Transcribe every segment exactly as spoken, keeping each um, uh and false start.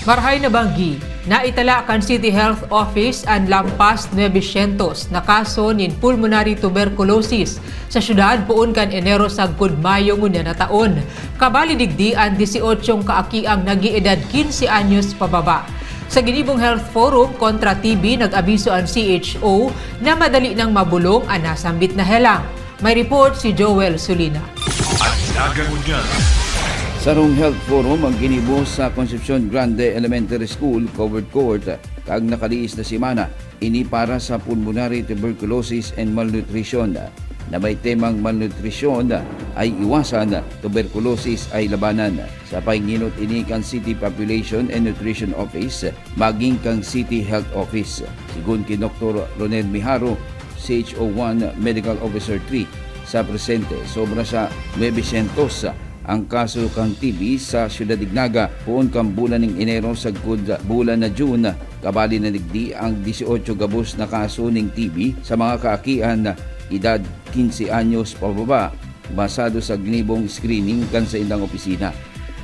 Marahay na banggi, naitala kan City Health Office an lampas nuebe syentos na kaso nin pulmonary tuberculosis sa syudad poon kan Enero sagkod Mayo ngunyan na taon. Kabali digdi an dieciochong kaakiang nag-eedad quince anyos pababa. Sa ginibong Health Forum kontra T B, nag-abiso an C H O na madali nang mabulong an nasambit na helang. May report si Joel Sulina. An nagangunyan. Sarong health forum ang ginibo sa Concepcion Grande Elementary School covered court kag nakaliis na semana. Ini para sa pulmonary tuberculosis and malnutrition, na may temang malnutrisyon ay iwasan, tuberculosis ay labanan. Sa pahinginot ini kan City Population and Nutrition Office, maging kan City Health Office. Sigon ki Doktor Ronel Miharo, C H O one Medical Officer three, sa presente, sobra sa nuebe syentos ang kaso kan T B sa Syudad Ignaga, poon kan bulan ning Enero sagkod bulan na June. Kabali na digdi ang dieciocho gabos na kaso ning T B sa mga kaakian na edad quince anyos pababa, basado sa ginibong screening kan saindang opisina.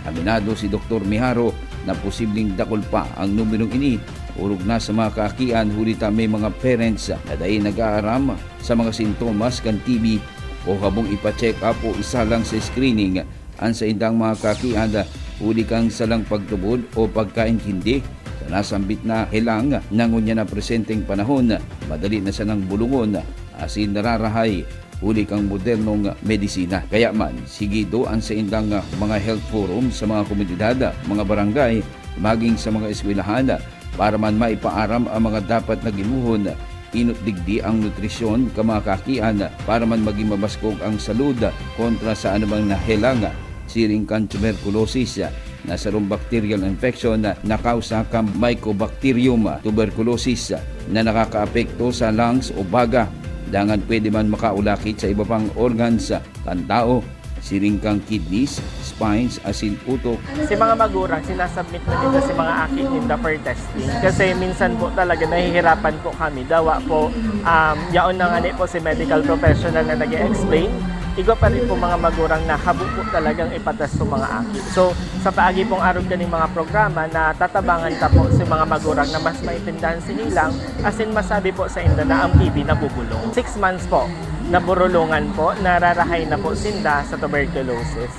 Aminado si Doktor Miharo na posibleng dakul pa ang numerong ini, orog na sa mga kaakian, huli ta may mga parents na dai nag-aaram sa mga sintomas kan T B o habong ipa-check up o isalang sa screening an saindang mga kaakian, huli kan salang pagtubod o pagkaintindi sa nasambit na helang na ngunyan na presenteng panahon, madali na sanang bulungon asin nararahay huli kan modernong medisina. Kaya man, sigido an saindang mga health forum sa mga komunidad, mga barangay, maging sa mga eskwelahan, para man maipaaram ang mga dapat na gibohon, inot digdi ang nutrisyon kan mga kaakian, para man magin mabaskog ang salud kontra sa anumang nahelang, siring kan tuberculosis, na sarong bacterial infection na nakausa kan Mycobacterium tuberculosis na nakakaapekto sa lungs o baga, dangan pwede man makaulakit sa iba pang organs kan tawo, siring kan kidneys, spines, asin utok. Si mga magurang, sinasubmit na dito si mga aki ninda for testing. Kasi minsan po talaga nahihirapan po kami. Dawa po, um, yaon na nga ni po si medical professional na nag-explain. Igwa pa rin po mga magurang na habo po talagang ipatest sa mga aki. So, sa paagi pong arog kaning mga programa, natatabangan ta po si mga magurang na mas maintindihan si ilang, asin masabi po sa inda na ang T B nabubulong. Six months po, naburulungan po, nararahay na po sinda sa tuberculosis.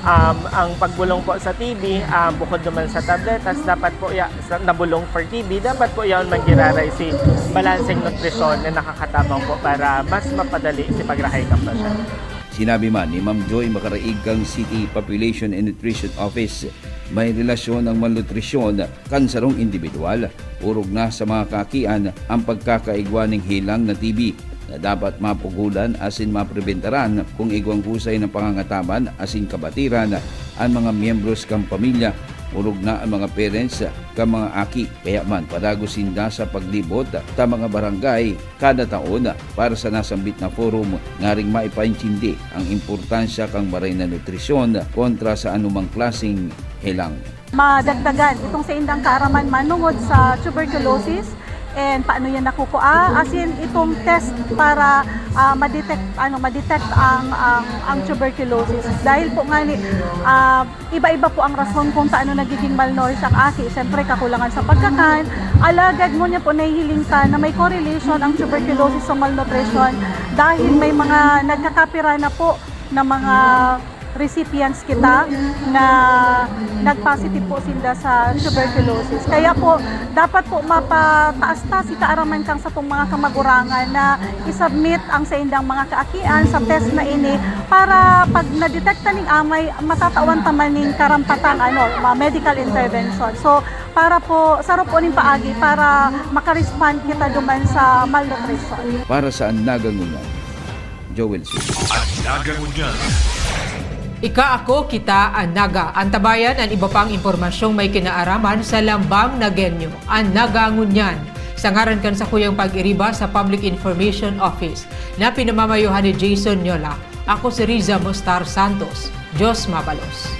Um, ang pagbulong po sa T B, um, bukod naman sa tabletas, dapat po ya, sa, nabulong for T B, dapat po yaon magiraray si balanseng nutrisyon na nakakatabang po para mas mapadali si pagrahay kan pasyente. Sinabi man ni Ma'am Joy Macaraig kan City Population and Nutrition Office, may relasyon ang malnutrisyon kan sarong indibidwal, orog na sa mga kaakian ang pagkakaigwa ning helang na T B na dapat mapugolan asin mapribentaran kung igwang husay na pangangataman asin kabatiran an mga miyembros kan pamilya, orog na an mga parents kan mga aki. Kaya man, padagos sinda sa paglibot ta mga barangay kada taon para sa nasambit na forum, ngaring maipaintindi ang importansya kan maray na nutrisyon kontra sa anumang klaseng helang. Madagdagan itong saindang kaaraman manungod sa tuberculosis and paano yan nakukua, as in itong test para, ah, ma-detect, ano, ma-detect ang, ang, ang tuberculosis. Dahil po nga ni, ah, iba-iba po ang rason kung paano nagiging malnourished ang aki. Siyempre, kakulangan sa pagkakan. Alagad ngunyan po, nahihiling ta na may correlation ang tuberculosis sa malnutrition dahil may mga nagkakapira na po na mga recipients kita na nag-positive po sinda sa tuberculosis. Kaya po, dapat po mapataas ta si kaaraman kan satong mga kamagurangan na i-submit ang saindang mga kaakian sa test na ini para pag na-detect na ning amay, matatawan ta man ning karampatang, ano, ma-, medical intervention. So, para po, saro po ning paagi para makarespond kita duman sa malnutrition. Para sa An Naga Ngunyan, Joel Sul. An Naga Ngunyan. Ika, ako, kita, an Naga. Antabayan an iba pang impormasyong may kinaaraman sa Lambang Nagenyo, An Naga Ngunyan. Sa ngaran kan sakuyang pag-iriba sa Public Information Office, na pinamamayohan ni Jason Nyola, ako si Riza Mostar Santos. Diyos mabalos.